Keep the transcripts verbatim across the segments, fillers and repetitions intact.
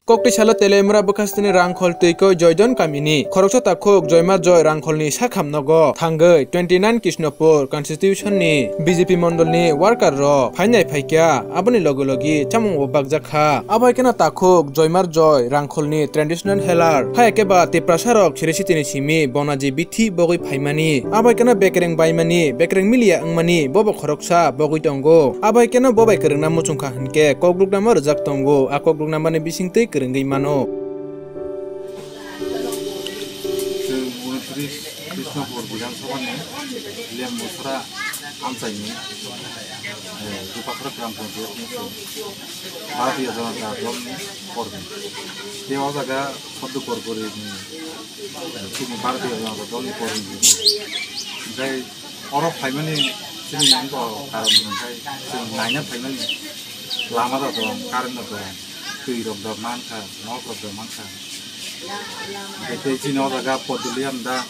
Kokti salo Teliamura bwkhastini Rangkhol twikoi Joydon kamini khoroksa takhuk Joymar Joy Rangkholni sakham nogo thangwi twenty nine Krishnapur constitution ni B J P mondolni worker rok phainai phaikha, aboni logi logi chamung bo bakjak kha. Abo hai kheno takhuk Joymar Joy Rangkholni traditional healer, hai khe ba Tiprasa rok siri sitini simi Bonaji bithi bogwi phaimani, abo hai kheno bekereng baimani, bekereng miliya wngmani bobo khoroksa bogwi tongo. Abo hai kheno bo bai kwrwngna muchung kha hinkhe kokduknama rwjak tongo, a kokduknamani bisingtwi kwrwngwi mano. Chwng unotris Krishnapur Bidhan Sabhani Lembusra amchaini, eh, Dipasra Gram Panchayatni chwng Bharatiya Janata Dalni kormi. Tei o jaga Sadhu Korkori ni, eh, chini Bharatiya Janata Dalni kormi. Hingkhai oro phaimani chini wngkha karon hingkhai chwng naina phaimani lama da dong, current da dong, twi rok da mankha, nok rok da mankha. Hingkhai tei chini o jaga Podoliam da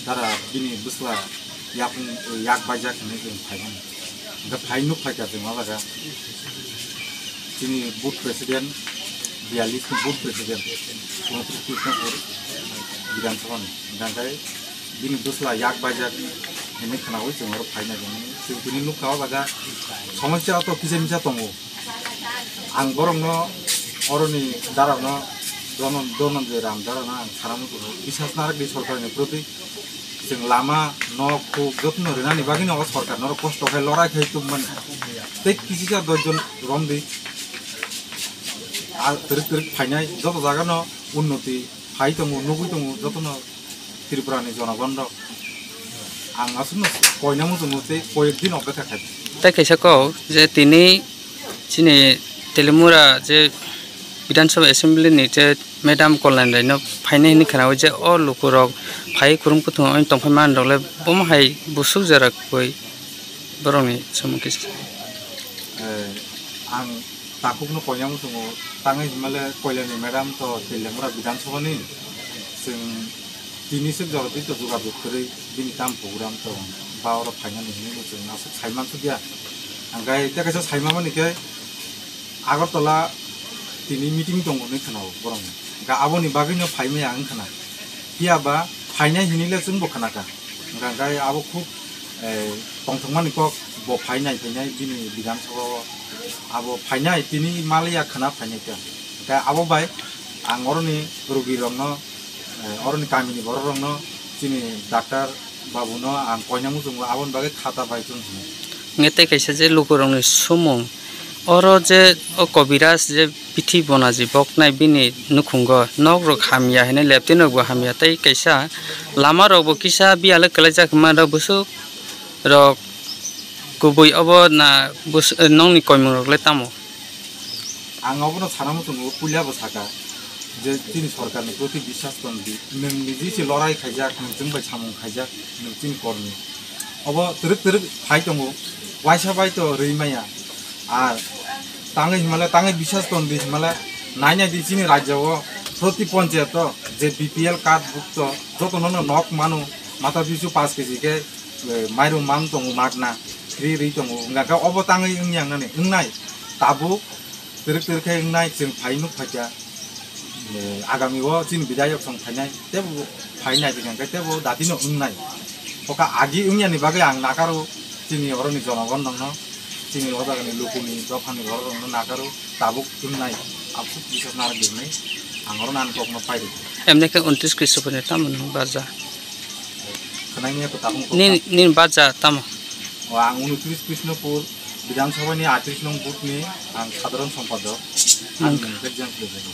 dara bini bwsla yakung yak baijak hinwi chwng phaimani. Hingkhe phai nuk phaikha chwng o jaga. Chini booth president, biyallis ni booth president, unotris Krishnapur Bidhan Sabhani. Hingkhe bini bwsla yak baijak hinwi khwnawi chwng oro phaina chwng tini nukha o jaga somosya to kisa misa tongo. Ang borokno oroni darano Dhonon-, Dhananjay Ram darano ang sana muchungo biswas narwkdi sorkarni proti. Chwng lama, nok, huk jotono rwnani bagwino o sorkar norok kosto khai lorai khai tongmani. Tei kisisa dosh jon romdi. A twrwk twrwk phainai joto jagano unnoti phai tongo, nugwi tongo jotono. Tripura ni jonogon rok. Ang aswkno koina muchungo tei koyek din obekha khai. Tai kaisa kok je tini chini Teliamura je Bidhan Sabha Assembly ni je Madam Kolnai Rai no phainai hinwi khwnawi je o luku rok phai kwrwng kwthwng oi tongphai man rok le bomo hai busuk jora koi borok ni samung kisa. Eh, ang takhuk no koina muchungo tangwi hinmale koilani Madam to Teliamura Bidhan Sabha ni chwng Tini swk jora twi to jogajog kwrwi bini tamo program tong ba oro phainani hinwi no chwng aswk sai mansukya. Hingkhe tei kaisa sai mamani khe Agartala tini meeting tongo hinwi khwnao borokni. Hingkhe aboni bagwino phai maya wng khna. Phiya ba phainai hinwi le chwngbo khna kha. Hingkhe abo khub, eh, tongthokmani kok bo phainai phainai bini Bidhan Sabha o abo phainai tini maliya khna phainai khe. Hingkhe abo bai ang oroni rugi rokno Eh, oroni kamini borok rokno chini doctor babu no ang koina muchungo aboni bagwi khata bai chwng hino. Nge tei kaisa je luku rokni sumung oro je o Kobiraj je bithi bonaji boknai bini nukhungo nok rok hamya hinwi leptwi nok bo hamya tei kaisa lama rok bo kisa biyalo kwlaijak hwnma rok busuk rok kubui obo na bus-, nokni koimung rok le tamo? Ang obono sana muchungo puila bo saka je chini sorkar ni proti biswas tong di, nwng niji se lorai khaijak, nwng chwng bai samung khaijak, nwng chini kormi. Obo twrwk twrwk phai tongo, waisa bai to rwi maya. Ar tangwi himale, tangwi biswas tong di himale, nainai di chini rajya o proti ponchayat o je B P L card bukto joto no nok mano, mata pisu paanch K G khe eh, mairum mang tongo magna, free rwi tongo, wngkha khe obo tangwi wngya wngnani, wngnai, tabuk twrwk twrwk khe wngnai, chwng phai nuk phaikha, eh, agami o chini bidayok song phainai, tebo phai nai hwnkha khe tebo dati no wngnai, okha agi wngya ni bagwi ang nakaro chini oroni jonogon rokno, chini o jagani lukuni dophani borok rokno nakaro, tabuk wngnai, absuk bisas narwk di hwnwi ang oro nani kokno pai rwkha. Emne khe untris Krishnapur ni tamo nung baja? Khwnai maya kwtal wng tongkha. Nini, nini baja tamo? O, ang unotris Krishnapur Bidhan Sabha ni atris nong booth ni ang sadharan sompadok. Ang Nung- James Lejani.